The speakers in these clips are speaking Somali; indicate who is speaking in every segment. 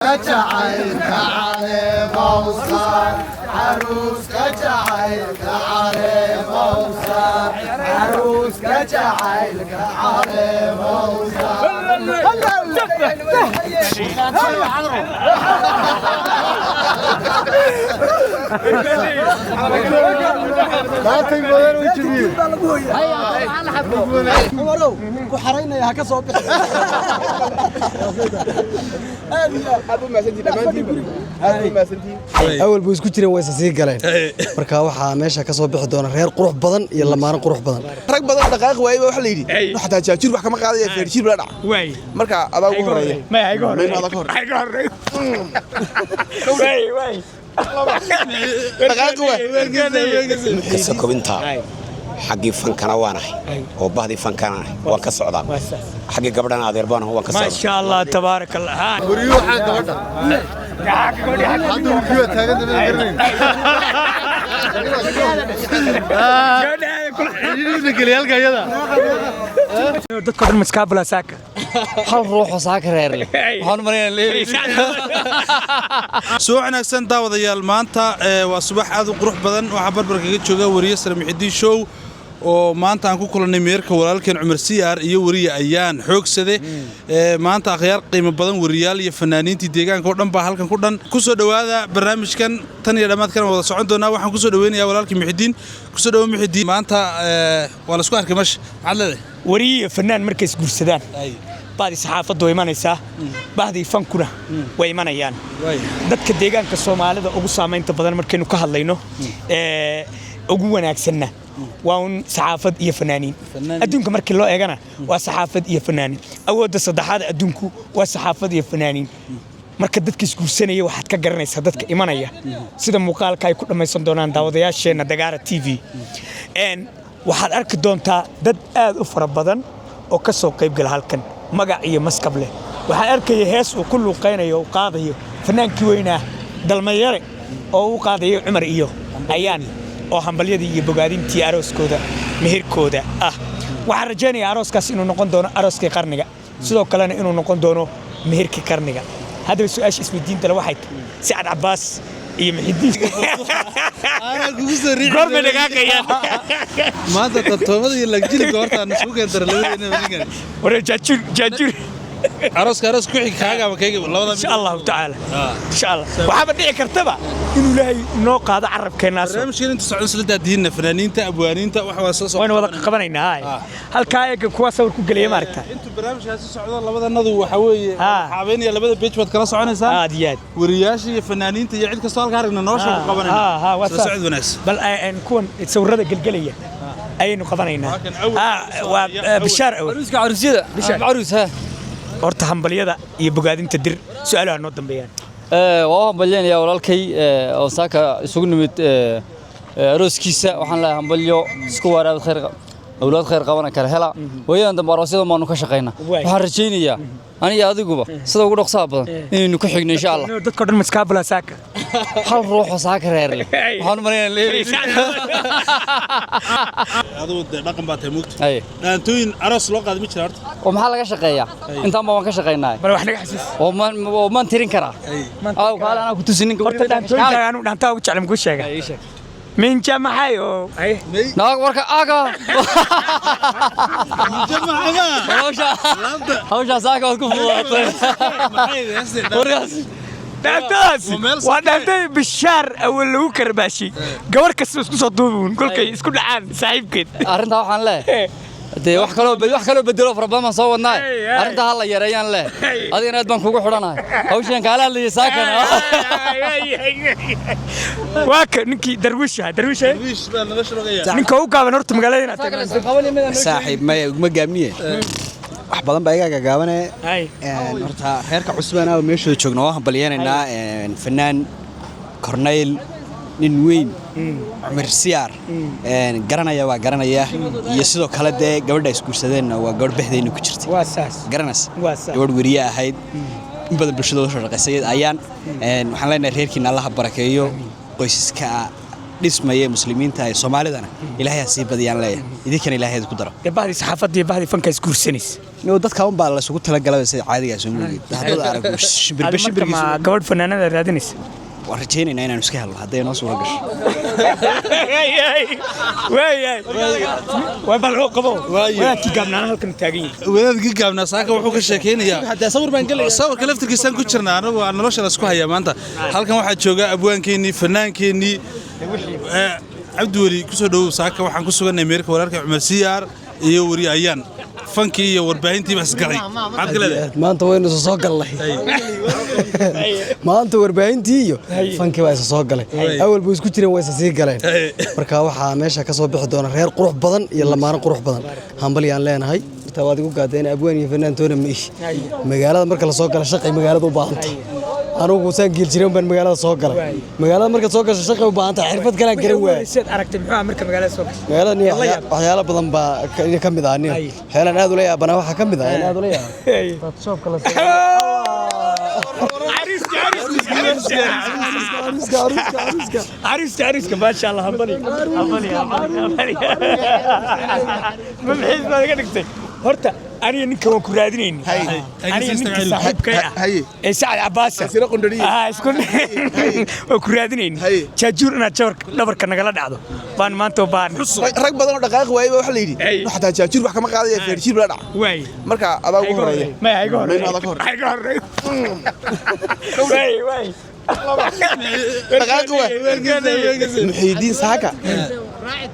Speaker 1: Jacaylka caleemowsan caruuska, jacaylka caleemowsan caruuska, jacaylka caleemowsan.
Speaker 2: Cumarow ku xaraynaya ha ka soo bixi.
Speaker 3: Aad u mahadsantihiin dhammaantiinba, aad u mahadsantihiin.
Speaker 2: Awal buu isku jireen, wayse sii galeen. Marka waxaa meesha ka soo bixi doona reer qurux badan iyo lamaano qurux badan.
Speaker 3: Rag badan dhaqaaqi waayey baa waxa la yidhi xataa jaajir wax kama qaadaya, feerjiir bala dhaca. Marka adaa ugu horeeya.
Speaker 4: Maya, iga horreeya.
Speaker 3: Mayno, adaa ka horreeya.
Speaker 4: Iga horreeya. Waay, waay.
Speaker 3: Dhaqaaqi waay.
Speaker 5: Kasa kobinta xaggii fankana waanahay oo bahdii fankana waan ka socdaa, xaggii gabdhana adeer baan waan ka
Speaker 4: ما
Speaker 5: socdaa.
Speaker 4: شاء الله تبارك الله، ها.
Speaker 1: Waxaa gabadha hadda wuriyuha taagan dambe garanayn.
Speaker 4: Dadka dhan maskaabula saaka.
Speaker 6: Hal ruuxoo saaka reer leh waxaan u malaynaya leeyahay.
Speaker 7: Soo wanaagsan daawadayaal, maanta waa subax aad u qurux badan. Waxaa barbar kaga jooga wariye Sare Muxidiin Show oo maanta aan ku kulannay meerka walaalkeen Cumar Siyaar iyo wariye Ayaan Xoogsade. Maanta akhyaar qiimo badan, wariyaal iyo fanaaniintii deegaanka oo dhan baa halkan ku dhan. Ku soo dhowaada barnaamijkan, tan iyo dhammaadkan wada socon doonaa. Waxaan kusoo dhaweynayaa walaalkii Muxidiin. Kusoo dhawo Muxidiin. Maanta waa la isku arkay masha, maxaad leedahay?
Speaker 4: Wariye iyo fanaan markay isguursadaan, bahdii saxaafaddu way imanaysaa, bahdii fankuna way imanayaan. Dadka deegaanka Soomaalida ugu saamaynta badan markaynu ka hadlayno ugu wanaagsanna waa un saxaafad iyo fanaaniin. Adduunka markii loo eegana waa saxaafad iyo fanaaniin. Awoodda saddexaad adduunku waa saxaafad iyo fanaaniin. Marka dadka isguursanaya waxaad ka garanaysaa dadka imanaya, sida muuqaalka ay ku dhammaysan doonaan daawadayaasheenna Dagaara TV. Waxaad arki doontaa dad aad u fara badan oo ka soo qayb gala halkan, magac iyo maskab leh. Waxaan arkaya hees uu ku luuqaynayo uu qaadayo fanaankii weynaa Dalmayare oo uu qaadayo Cumar iyo Ayaan, oo hambalyadii iyo bogaadintii arooskooda, meherkooda ah. Waxaan rajaynayaa arooskaas inuu noqon doono arooskii qarniga, sidoo kalena inuu noqon doono meherkii qarniga. Haddaba su-aasha isweydiinta le waxay tahay, Sacad Cabbaas iyo Muxidiin
Speaker 7: Anaa kugu soo riixi.
Speaker 4: Goormay dhaqaaqayaan?
Speaker 7: Maanta tartoomada iyo lagjilibka horta aan isugu keentara labadeena ninkan.
Speaker 4: Waree jaajuur, jaajuur.
Speaker 7: Arooska, aroos ku xig kaaga ama kayga labada.
Speaker 4: Insha Allahu tacaala, insha Allah. Waxaaba dhici kartaba inuu Ilaahay noo qaado carabkeennaas.
Speaker 7: Barnaamijkan inta socon isla daadiinna fanaaniinta, abwaaniinta, wax waa soo
Speaker 4: Waynu wada qabanaynaa. Haay, halkaa eega, kuwa sawir ku gelaya maaragta.
Speaker 7: Intuu barnaamijkaasi socdo labadanadu waxa weeye xaabeynaya labada page baad kala soconaysaa.
Speaker 4: Aad iyo aad.
Speaker 7: Wariyaasha iyo fanaaniinta iyo cid kastoo halka aragna nolosha ku qabanayna.
Speaker 4: Waa
Speaker 7: Isla
Speaker 4: saas.
Speaker 7: socod wanaagsan.
Speaker 4: Bal kuwan sawirada gelgelaya ayaynu qabanaynaa.
Speaker 7: Waa kan awal.
Speaker 4: Waa Bishaar Awal.
Speaker 6: Caruuska, caruusyada, caruus ha.
Speaker 4: Horta hambalyada iyo bogaadinta dir, su-aalaha noo dambeeyaan.
Speaker 6: Waa u hambalyaynayaa walaalkay oo saaka isugu nimid arooskiisa. Waxaan leeyahay hambalyo, isku waaraabad khayr, awlaad khayr qabana kala hela. Waayadan dambe aroosyada baanu ka shaqaynaa. Waxaan rajaynayaa aniga adiguba sida ugu dhaqsaha badan inaynu ku xigno, insha Allah.
Speaker 4: Dadka dhan maskaabula saaka.
Speaker 6: Hal ruuxoo saaka reer leh waxaan u malaynaya leeyahay.
Speaker 7: Adigu dee dhaqan baa tahay, mugta.
Speaker 6: Ay.
Speaker 7: Dhaantooyin aroos loo qaaday ma jira horta?
Speaker 6: Oo maxaa laga shaqeeyaa? Intaan baan ka shaqaynaa.
Speaker 4: Bal wax naga xasuus.
Speaker 6: Oo maan tirin karaa? Aw kaale, anaa ku tusin ninka.
Speaker 4: Horta dhaantooyinka anu dhaantaa ugu jecla makuu sheega?
Speaker 6: Ii sheeg.
Speaker 4: Minja maxay oo ay
Speaker 6: Naag warka aga. Hawsha, hawsha saaka waad ku fududaatay. Warkaas.
Speaker 4: Dhaantadaasi
Speaker 7: Waa meel
Speaker 4: waa
Speaker 7: sakee.
Speaker 4: dhaantadii Bishaar Awal lagu karbaashay. Gabar kasta isku soo duubuun kolkay isku dhacaan saaxiibkeed.
Speaker 6: Arrintaa waxaan leeyahay dee wax kaloo bedelo fara badan baan soo wadnaay.
Speaker 4: Hey, hey.
Speaker 6: Arrintaa ha la yareeyaan leh. Adigana aad baan kugu xidhanahay hawshan kaala hadlayay saakana.
Speaker 4: Waa ka ninkii Darwiish ahaa, Darwiish eh?
Speaker 7: Wiish baa nolosha rogaya.
Speaker 4: Ninka ugu gaaban horta magaalada inaad tagto.
Speaker 2: Saaxiib, maya, uguma gaabniye, wax badan baa iga gagaabane.
Speaker 4: Hay.
Speaker 2: Horta reerka cusbana oo meeshooda joogna waa hambalyeenaynaa. Fanaan Korneyl, nin weyn, Cumar Siyaar garanaya waa garanaya, iyo sidoo kale dee gabadha isguursadeenna waa gabadh behdayna ku jirtay.
Speaker 4: Waa saas.
Speaker 2: Garanaysa?
Speaker 4: Waa saas.
Speaker 2: Gabadh weriye ahayd, in badan bulshada usoo shaqaysay ayaan. Waxaan leenahay reerkiina Allaha barakeeyo, qoysaska dhismaya ee muslimiinta ee Soomaalidana Ilaahay ha sii badiyaan leeyahay, idinkana Ilaahay ku daro.
Speaker 4: Dee bahdii saxaafadda iyo bahdii fanka isguursanaysa.
Speaker 2: Inuu dadka un baa la isugu talagalay sida caadiga ah, soo moogid haddada arag shimbirba
Speaker 4: Marka ma
Speaker 2: shimbirkiisu.
Speaker 4: Gabadh fanaanada raadinaysa?
Speaker 2: Waan rajaynaynaa inaanu iska helno hadday noo suura gasho.
Speaker 4: Waayahay, waa bal qabo wadaadkii gaabnaana halkan taagan yahay.
Speaker 7: Wadaadkii gaabnaa saaka wuxuu ka sheekaynayaa. Hadaa sawir baan galay, sawirka laftirkiisaan ku jirnaa. Anagu waa nolosha la isku hayaa. Maanta halkan waxaa jooga abwaankeennii, fanaankeenii Cabdiweli. Kusoo dhowow. Saaka waxaan ku sugannahay meerka walaalka Cumar Siyaar iyo weri Ayaan. Fankii iyo warbaahintii baa isgalay. Maxaad ka leedahay?
Speaker 8: Maanta waynu isa soo gallay. Maanta warbaahintii iyo fankii baa isa soo galay. Awal buu isku jireen, way isa sii galeen. Marka waxaa meesha ka soo bixi doona reer qurux badan iyo lamaano qurux badan. Hambalyaan leenahay. Horta waad igu gaadeen, abwaan iyo fanaan toona ma ihi. Magaalada marka la soo gala, shaqay magaalada u baahan tahay. Anugu saan geel jireen baan magaalada soo galay. Magaalada markaad soo gasho, shaqay u baahan tahay. Xirfad kalaan garan waayay.
Speaker 4: Siad aragtay muxuu ahaa marka magaalada soo gashay?
Speaker 8: Magaalada niyo
Speaker 4: La yaab.
Speaker 8: Waxyaalo badan baa ka mid ah niyo. Waxyaalaan aad ula yaabanaa waxaa ka mid ah in aad ula yaabo
Speaker 4: Cariiska, cariiska, cariiska, cariiska, maasha Allah. Hambali, hambali, hambali, hambali. Ma maxay baad iga dhigtay? Horta aniga ninka waan ku raadinayni, aniga ninka saaxiibkay ah ee Sacad Cabaasa isku waan ku raadinayni. Jaajuur inaad jabarka dhabarka nagala dhacdo baan maanta u baahan.
Speaker 3: Rag badan oo dhaqaaqi waayey baa waxa la yidhi, xataa jaajuur wax kama qaadaya, feerjiir bala dhac.
Speaker 4: Waay.
Speaker 3: Marka adaa ugu horeeya.
Speaker 4: Maya, iga
Speaker 3: Mayna adaa ka
Speaker 4: horeeya,
Speaker 3: horeeya.
Speaker 4: iga horeeya. Waay, waay.
Speaker 3: Dhaqaaqi waay. Muxiidiin saaka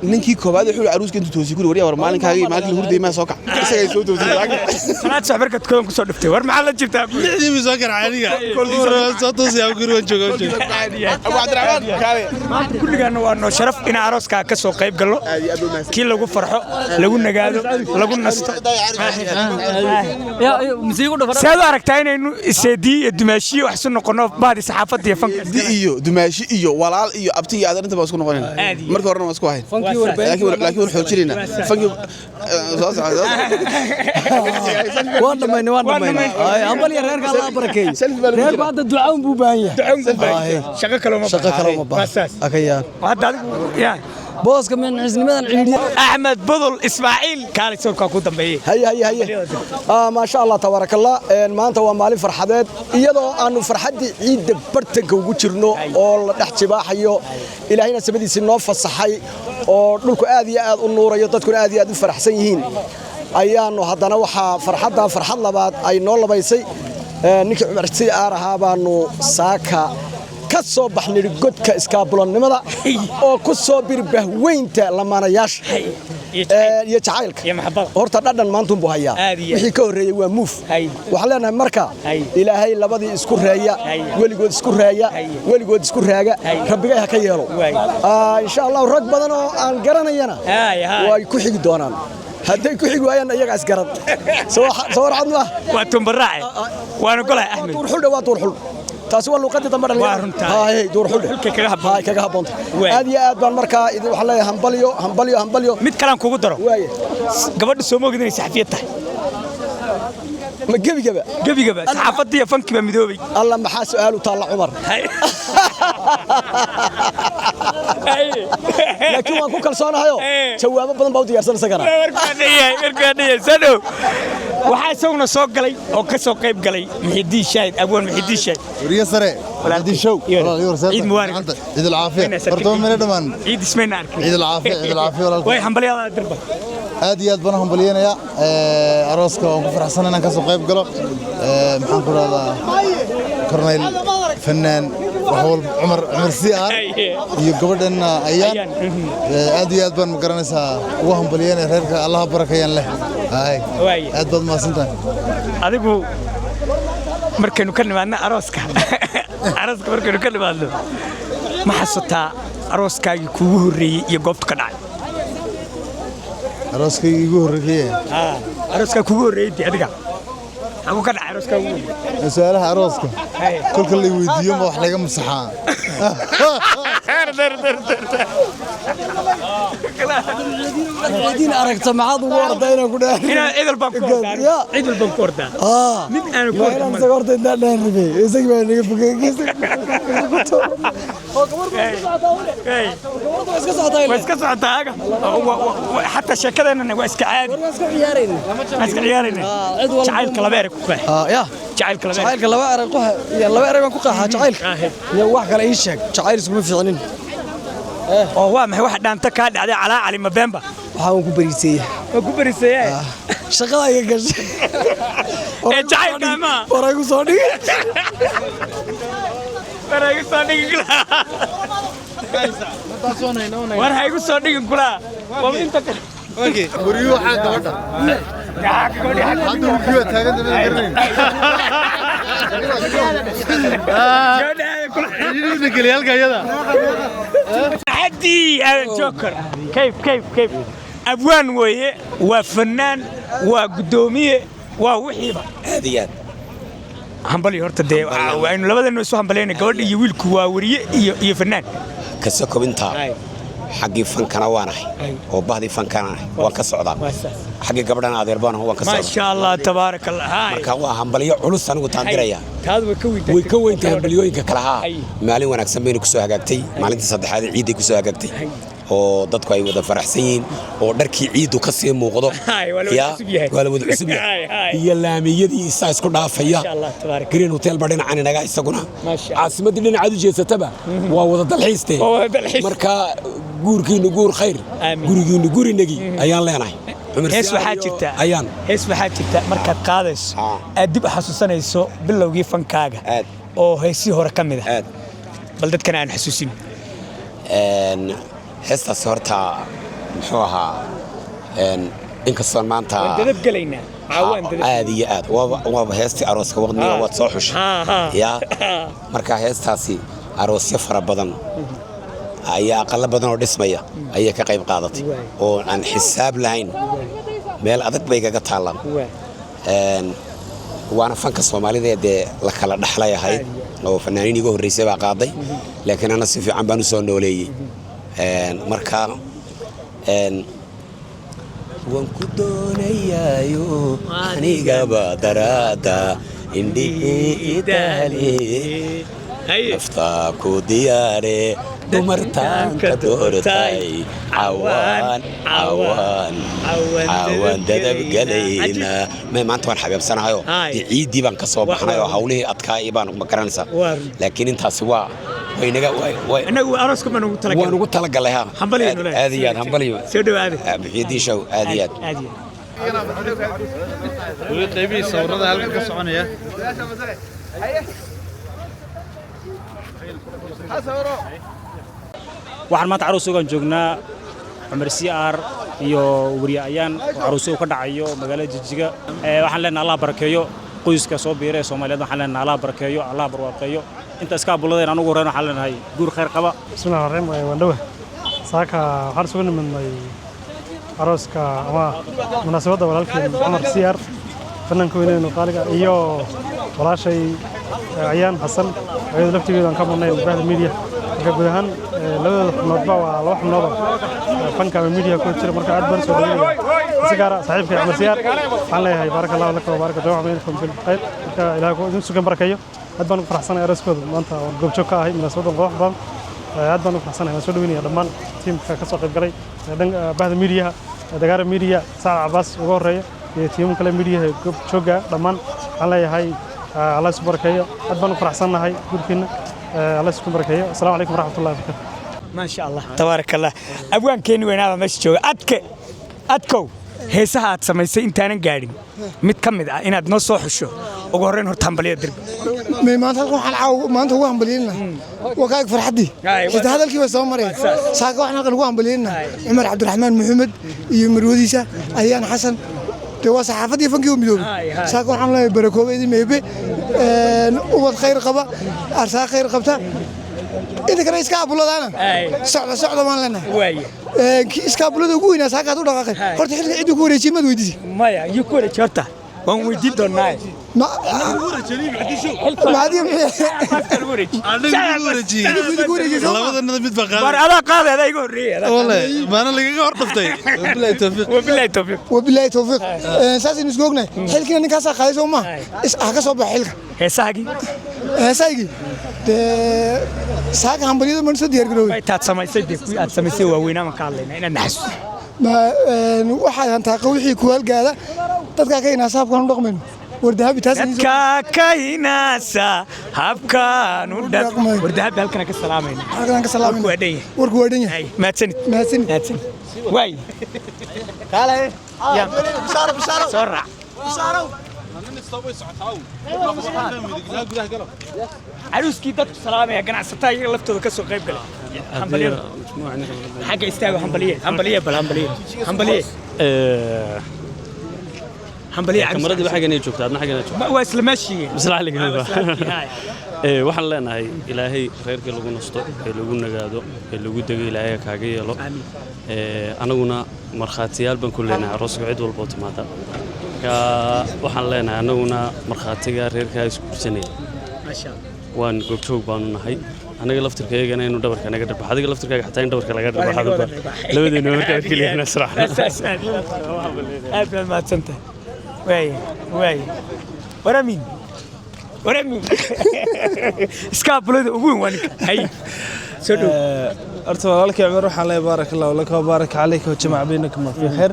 Speaker 3: ninkii koobaad wuxuu aruuska intuu toosiyey guri waryaa, war maalinkaaga iyo maalinka hurday maa soo kac, isagay soo toosiyey saaka.
Speaker 4: Salaad subax markaad koon kusoo dhiftay, war maxaa la jirtaa?
Speaker 7: 6dii buu soo garacay. Aniga soo toosiyaa, guri waan jooga, waan jooga.
Speaker 3: Abu Cabdiraxmaan, kaale.
Speaker 4: Maanta kulligaana waa noo sharaf inaan arooskaa ka soo qayb gallo, kii lagu farxo, lagu nagaado, lagu nasto. Saad u aragtaa inaynu iseedii iyo dumaashiyo wax isu noqono, baadi saxaafadda iyo fanka?
Speaker 3: Di iyo dumaashi iyo walaal iyo abti iyo adeer inta baa isku noqonayna. Marka horena waa isku ahayn, laakiin waan xoojinaynaa fankii soo socda.
Speaker 8: Waan dhamaynay, waan dhamaynay. Ay, hambalya reerka, Allah barakeeyo.
Speaker 3: Selfie baa lagu
Speaker 8: Reerku
Speaker 3: jiraa.
Speaker 8: hadda duca un buu u baahan yahay.
Speaker 4: Duca un buu u baahan yahay. Shaqo kale uma
Speaker 8: Shaqo kale uma
Speaker 4: Waa
Speaker 8: baahan.
Speaker 4: saas.
Speaker 8: Akayaan.
Speaker 4: Hadda adigu yaa
Speaker 8: Booska mincisnimadan ciidhiya.
Speaker 4: Axmed Budul Ismaaciil, kaalay, sawirkaa ku dambeeyey.
Speaker 8: Haye, haye, haye. Maasha Allah, tabaarakallah. Maanta waa maalin farxadeed, iyadoo aanu farxaddii ciidda bartanka ugu jirno oo la dhex jibaaxayo, Ilaahayna samadiisii noo fasaxay oo dhulku aad iyo aad u nuurayo, dadkuna aad iyo aad u faraxsan yihiin, ayaanu haddana waxaa farxadda farxad labaad ay noo labaysay. Ninkii Cumar Si Aar ahaa baanu saaka ka soo baxnidhi godka iskaabulonnimada oo ku soo birbahweynta lamaanayaasha iyo jacaylka. Horta dhadhan maantun buu hayaa, wixii ka horreeyey waa muuf. Waxaan leenahay marka Ilaahay labadii isku reeya, weligood isku reeya, weligood isku raaga, rabbigay ha ka yeelo. Insha Allahu rag badan oo aan garanayana way ku xigi doonaan. Hadday ku xigi waayaan, iyagaa isgaran. Soo warcad ma?
Speaker 4: Waa tumbaraace, waana golaha Axmed.
Speaker 8: Duurxuldhe, waa duurxul. Taasi waa luuqadii dambe.
Speaker 4: Waa runtaa.
Speaker 8: Haye, duurxuldhe
Speaker 4: Duurxulka kaga habboon.
Speaker 8: Haye, kaga habboonta. Aad iyo aad baan markaa idin waxaan leeyahay hambalyo, hambalyo, hambalyo.
Speaker 4: Mid kalaan kugu daro.
Speaker 8: Waaye.
Speaker 4: Gabadha soo moogid inay saxafiyad tahay?
Speaker 8: Ma gebigaba?
Speaker 4: Gebigaba saxaafadii iyo fankiba midoobay.
Speaker 8: Alla, maxaa su'aalu taalla, Cumar? Laakiin waan ku kalsoonahayo, jawaabo badan baa u diyaarsan isagana.
Speaker 4: Sano waxaa isaguna soo galay oo ka soo qayb galay Muxidiin Shaahid, abwaan Muxidiin Shaahid.
Speaker 1: Wariye sare, Muxidiin Show.
Speaker 4: Ciid mubaarak.
Speaker 1: Ciid alcaafiya. Horta ma dhamaan.
Speaker 4: Ciid ismayna arkin.
Speaker 1: Ciid alcaafiya, ciid alcaafiya walaalka.
Speaker 4: Way hambalyada dirba.
Speaker 1: Aad iyo aad baan u hambalyeynayaa. Arooska waan ku faraxsan inaan ka soo qayb galo. Maxaan ku rahdaa, korneyl fanaan wax walba Cumar Siyaar iyo gabadhan Ayaan. Aad iyo aad baan ma garanaysaa ugu hambalyeynaya reerka, Allaha barakeeyaan leh. Hay. Aad baad mahadsantahay.
Speaker 4: Adigu markaynu ka nimaadno arooska, arooska markaynu ka nimaadno, ma xasuutaa arooskaagii kuugu horreeyey iyo goobtu ka dhacay?
Speaker 1: Arooskaygii igu horreeyey?
Speaker 4: Arooskaa kuugu horreeyey dee, adiga xaguu ka dhacay arooskaa ugu horreeyey?
Speaker 1: Su'aalaha arooska kolka la weydiiyo ma wax laga masaxaa.
Speaker 8: Ciidin aragta maxaad ugu ordaa inaan ku dhahay?
Speaker 4: Inaan cidal baan ku ordaa, cidal baan ku ordaa. Mid aan ku
Speaker 8: ordaa, inaan isaga horta intaan dhahan rabay, isagii baa naga fogey.
Speaker 4: Waa iska socotaa aga. Xataa sheekadeenana waa iska caadi, waa iska ciyaarayna. Jacaylka laba erey ku qeex.
Speaker 8: Ya.
Speaker 4: Jacaylka laba erey.
Speaker 8: Jacaylka laba erey ku, ya, laba erey baan ku qeexaa jacaylka. Iyo wax kale ii sheeg, jacayl iskuma fiicnin.
Speaker 4: Oo waa maxay waxa dhaanta kaa dhacday calaa cali mabemba?
Speaker 8: Waxaa waan ku bariiseeya.
Speaker 4: Waa ku bariiseeya.
Speaker 8: Shaqada iga gashay.
Speaker 4: Ee jacaylka ma
Speaker 8: waray ku soo dhigi.
Speaker 4: Waray ku soo dhigi kulaa. War ha igu soo dhigin kulaa. Waa inta kale.
Speaker 1: Guriyuhu waxaa gabadha. Hadda wuu taagan dabada garanayn.
Speaker 4: Xadii aadan joker kayf kayf kayf abwaan weeye, waa fanaan, waa guddoomiye, waa wixiiba.
Speaker 5: Aad iyo aad.
Speaker 4: Hambalyo horta dee aynu labadeenu isu hambalyayna, gabadha iyo wiilku waa weriye iyo fanaan.
Speaker 5: Kasa kobintaa xaggii fankana waanahay oo bahdii fankana waan ka socdaa, xaggii gabadhana adeer baan waan ka socdaa.
Speaker 4: Maasha Allah, tabaaraka Allah.
Speaker 5: Marka waa hambalyo culus anigu taan diraya.
Speaker 4: Taadu way ka weyn.
Speaker 5: Way ka weyn tahay hambalyooyinka kale. Haa, maalin wanaagsan bayna ku soo hagaagtay, maalintii saddexaad ee ciidday ku soo hagaagtay oo dadku ay wada faraxsan yihiin oo dharkii ciiddu ka sii muuqdo.
Speaker 4: Waa la wada cusub yahay.
Speaker 5: Waa la wada cusub yahay iyo laamiyadii isaa isku dhaafaya. Green Hotel ba dhinacan inaga isaguna caasimaddii dhinacaad u jeesataba waa wada dalxiiste. Marka guurkiinu guur khayr, gurigiinu gurinagi ayaan leenahay.
Speaker 4: Hees waxaa jirta
Speaker 5: ayaan.
Speaker 4: Hees waxaa jirta markaad qaadayso aad dib u xasuusanayso bilowgii fankaaga oo heesii hore ka mid ah, bal dadkana aan xasuusin.
Speaker 5: Heestaasi horta muxuu ahaa, inkastoon maanta
Speaker 4: waan dadab gelaynaa.
Speaker 5: Aad iyo aad waaba heestii arooska waqniga waad soo xushay ya. Marka heestaasi aroosyo fara badan ayaa aqalo badan oo dhismaya ayay ka qayb qaadatay oo aan xisaab lahayn, meel adag bay kaga taallaan, waana fanka soomaalida ee dee la kala dhaxlay ahayd oo fanaaniin iga horreysay baa qaaday, laakiin ana si fiican baan u soo nooleeyey. Marka waan ku doonayaayo anigaba daraada indhihii idaale naftaa ku diyaare dumartaan ka doortay cawaan cawaan cawaan dadabgelayna. Maanta waan xabeebsanahayoo dee ciiddii baan ka soo baxnay oo hawlihii adkaa baan ma garanaysaa, laakiin intaasi waa
Speaker 4: Inagu arooska baan ugu talagalay.
Speaker 5: Waan ugu talagalay ha. Aad iyo aad hambalyo.
Speaker 4: Soo dhawaada.
Speaker 5: Muxiidiin Show aad iyo aad.
Speaker 4: Aad iyo.
Speaker 7: Weli qaybihii sawirada halkan ka soconaya.
Speaker 9: Waxaan maanta caruusogaan joognaa Cumar CR iyo weriye Ayaan oo caruusyo ka dhacayo magaalada Jijiga. Waxaan leenahay Allah barakeeyo qoyska soo biiray ee Soomaaliyeed. Waxaan leenahay Allah barakeeyo, Allah barwaaqeeyo inta iska abuladeen. Anugu horeen waxaan leenahay guur khayr qaba.
Speaker 10: Bismillahi raxmaan raxiim. Waan dhawa saaka waxaan isugu nimidnay arooska ama munaasabadda walaalkeen Cumar CR, fanaanka weyneynu qaaliga, iyo walaashay Ayaan Xasan, ayadoo laftigeedu aan ka marnay bahda media. Marka guud ahaan labadooda xubnoodba waa laba xubnoodoo fanka ama media ku jira. Marka aad baan soo dhaweynaya si gaara saaxiibkay Cumar CR. Waxaan leeyahay baaraka Allahu laka wa baaraka jamaca bainakum bil khayr. Marka Ilaahay ku idin sugan barakeeyo. Aad baan ugu faraxsanahay arooskooda maanta oo goobjoog ka ahay munaasabadan qurux badan. Aad baan ugu faraxsanahay, waan soo dhaweynaya dhammaan tiimka ka soo qayb galay dhan bahda miidiyaha, Dagaara Media, Saacad Cabaas ugu horeeya iyo tiimam kale miidiyaha goob joogga. Dhammaan waxaan leeyahay Allah isu barakeeyo. Aad baan u faraxsannahay guurkiina, Allah isku barakeeyo. Asalaamu calaykum waraxmatullahi wabarakaatu.
Speaker 4: Maasha Allah, tabaaraka Allah. Abwaankeeni weynaaba meesha jooga. Adke adkow, heesaha aad samaysay intaanan gaadhin mid ka mid ah inaad noo soo xusho, ugu horreyn horta hambalyo dirba.
Speaker 11: Maanta halkan waxaan caawa maanta ugu hambalyeynaa waa kaag farxaddii xitaa hadalkii bay soo mareen. Saaka waxaan halkan ugu hambalyeynaa Cumar Cabdiraxmaan Maxamed iyo marwadiisa Ayaan Xasan. Dee waa saxaafaddii fankii u midoobay. Saaka waxaan leeyahay barakoobe idin meebe, ubad khayr qaba, arsaa khayr qabta, inta kale iska abuladaana socda socda baan leenahay. Kii iskaabulada ugu weynaa saakaad u dhaqaaqay horta xilka ciduu ku wareejiyey maad weydiisay?
Speaker 4: Maya, yuu ku wareejiyey horta waan weydiin doonaa.
Speaker 11: Ma
Speaker 7: Labadanada mid baa
Speaker 4: War adaa qaaday, adaa iga horreeyay, adaa qaaday.
Speaker 7: Wallahi maana lagaga hor dhuftay. Wabillahi tawfiiq.
Speaker 4: Wabillahi tawfiiq.
Speaker 11: Wabilaahi tawfiiq. Saasaynu isku ognahay. Xilkiina ninkaasaa qaaday, soo ma is ah ka soo baxa xilka.
Speaker 4: Heesahaagii?
Speaker 11: Heesahaygii dee saaka hambalyada maan soo diyaar garoobay.
Speaker 4: Taad samaysay dee, kuwii aad samaysay waaweynaa maan ka hadlaynaa inaad naxasuuso.
Speaker 11: Waxaad hantaaqa wixii ku halgaada dadkaa ka inaasa habkaan u dhaqmayno wardahabi taas.
Speaker 4: Dadka ka hinaasa habkaan u dhaq wardahabi halkana ka salaamayna.
Speaker 11: Halkan ka salaamayna.
Speaker 4: Warku waa dhan yahay.
Speaker 11: Warku waa dhan yahay.
Speaker 4: Mahadsanid.
Speaker 11: Mahadsanid.
Speaker 4: Mahadsanid. Waay
Speaker 3: Kaalay.
Speaker 4: Soo raac. Caruuskii dadku salaamaya, ganacsataa iyaga laftooda ka soo qayb galay hambalyada. Xagga istaago, hambaliye, hambaliye, bal hambaliye, hambaliye, hambaliye.
Speaker 12: Kamaradii xaggan ay joogtaa, adna xaggan ay joogtaa.
Speaker 4: Waa isla meeshii.
Speaker 12: Isla xilligan. Waxaan leenahay Ilaahay reerkii lagu nasto ee lagu nagaado ee lagu dego Ilaahay ha kaaga yeelo. Anaguna markhaatiyaal baan ku leenahay arooska cid walba oo timaada. Marka waxaan leenahay anaguna markhaatiga reerkaa isguursanaya.
Speaker 4: Maasha Allah.
Speaker 12: Waan goobjoog baanu nahay. Anaga laftirkaygana inuu dhabarka naga dharbaaxo, adiga laftirkaaga xataa in dhabarka laga dharbaaxo, labadeena markaa keliya nasraxno.
Speaker 4: Aad baad mahadsantahay. Waay waay, waramin waramin, iskaabulada ugu weyn waa ninka. Hay, soo dhow.
Speaker 13: Horta walaalkay Cumar waxaan leeyahay baarak allahu laka wa baaraka calayka wa jamaca baynakuma fi khayr.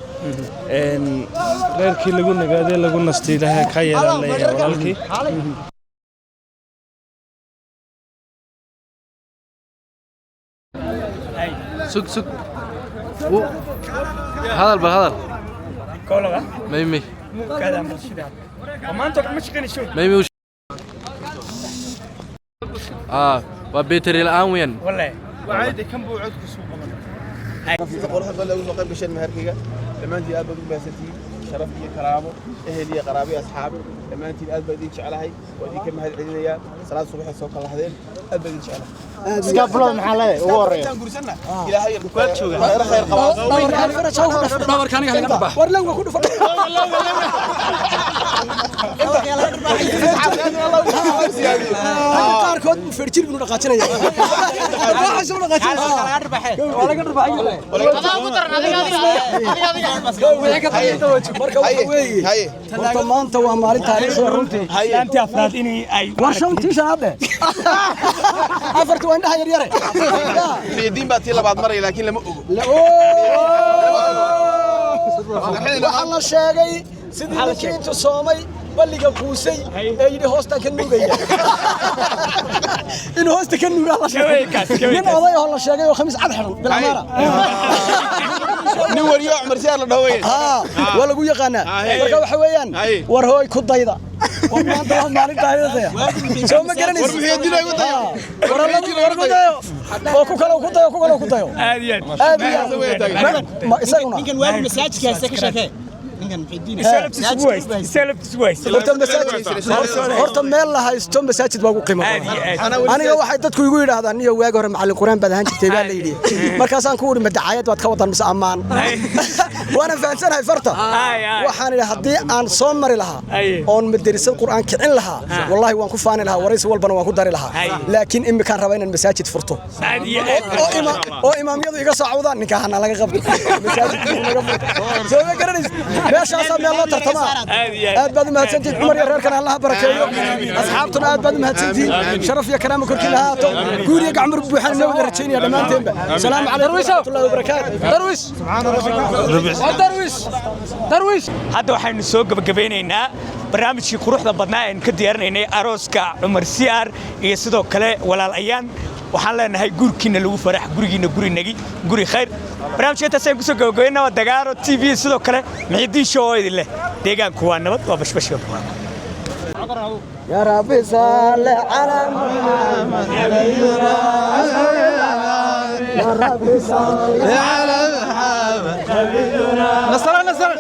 Speaker 13: Reerkii lagu nagaaday lagu nastay Ilaahay ka yeelaan leeyahay walaalkii.
Speaker 14: Sug, sug. Hadal bal, hadal.
Speaker 4: Koolada.
Speaker 14: May, may.
Speaker 4: Kaada bulshada oo maanta oo dhan ma shaqaynayso.
Speaker 14: May, may. Waa beteri la'aan weeyaan.
Speaker 4: Wallahi.
Speaker 13: Wacaadi kan buu codku soo qaban.
Speaker 3: Quruxda badan ugu soo qayb gasheen meherkayga, dhammaantiin aad baad ugu mahadsantihiin. Sharaf iyo karaamo, ehel iyo qaraabo iyo asxaab, dhammaantiin aad baan idin jeclahay, waa idinka mahad celinayaa. Salaad subaxay soo kala lahdeen, aad baan idin jeclahay.
Speaker 15: Iskaabulada maxaa leedahay ugu horreeya?
Speaker 3: Intaan guursanna Ilaahay khayr khayr qabaa.
Speaker 2: Dhabarka aniga laga dharbaax.
Speaker 8: War lawga ku dhufo. Ragga qaarkood buu feerjir buu dhaqaajinaya. Dharbaaxaysa u dhaqaajinaya. Waa laga dharbaaxay. Marka waxa weeye, horta maanta waa maalin taariikhi runtii.
Speaker 4: Laantii afraad inay ay
Speaker 8: War shantii shanaad eh. Afartii waa indhaha yaryare.
Speaker 3: Muxyidiin baa tii labaad maraya, laakiin lama ogo.
Speaker 8: Waxaa la sheegay sidii ninkii intuu soomay balliga quusay ee yidhi hoostaan ka nuugaya, inuu hoosta ka nuugaa la sheegay. Nin oday oo la sheegay oo khamiis cad xiran bilamaara.
Speaker 3: Nin wariyo Cumar Siyaar la dhaho weeye.
Speaker 8: Waa lagu yaqaanaa. Marka waxa weeyaan, war hooy ku dayda, war maanta waa maalin taariikhiya, soo ma garanaysid?
Speaker 3: War Muxyidiin ay ku dayo.
Speaker 8: War war ku dayo oo ku kale ku dayo, ku kale ku dayo.
Speaker 4: Aad iyo
Speaker 8: aad iyo aad. Ma isaguna
Speaker 15: Ninkan waagi masaajidka haysta ka sheekee. Ninkan Muxyidiin.
Speaker 8: Horta masaajid, horta meel la haysto masaajid baa ugu qiimo badan. Aniga waxay dadku igu yidhaahdaan, niyo waagi hore macallin quraan baad ahaan jirtay baa la yidhi. Markaasaan ku uri, ma dacaayad baad ka wadan mise ammaan? Waana fahamsanahay farta. Waxaan idhi haddii aan soo mari lahaa oon madarasad qur'aan kicin lahaa, wallahi waan ku faani lahaa, waraysi walbana waan ku dari lahaa, laakiin imikaan rabaa inaan masaajid furto oo imaamyadu iga soo cawdaan, ninka hana laga qabto masaajidka naga furto. Soo ma garanaysid? Meeshaasaa meel loo tartamaa. Aad baad u mahadsantihiin. Cumar iyo reerkana Allaha barakeeyo, asxaabtuna aad baad u mahadsantihiin. Sharaf iyo karaama korkiina ha ahaato, guur iyo gacmur buuxaan inoo wada rajaynaya dhammaanteenba. Asalaamu calaykum waraxmatullahi wabarakaatu.
Speaker 4: Darwiish, darwiish, darwiish. Hadda waxaynu soo gabagabeynaynaa barnaamijkii quruxda badnaa aynu ka diyaarinaynay arooska Cumar Siyaar iyo sidoo kale walaal Ayaan. Waxaan leenahay guurkiina lagu farax, gurigiina guri nagi, guri khayr. Barnaamijka intaas ayaan kusoo gabagabeynaa. Waa Dagaaro TV, sidoo kale Muxyidiin Show oo idin leh deegaanku waa nabad, waa bashbash iyo barwaaqo.
Speaker 8: يا رب صل على محمد، يا رب صل
Speaker 13: على محمد. نصر نصر.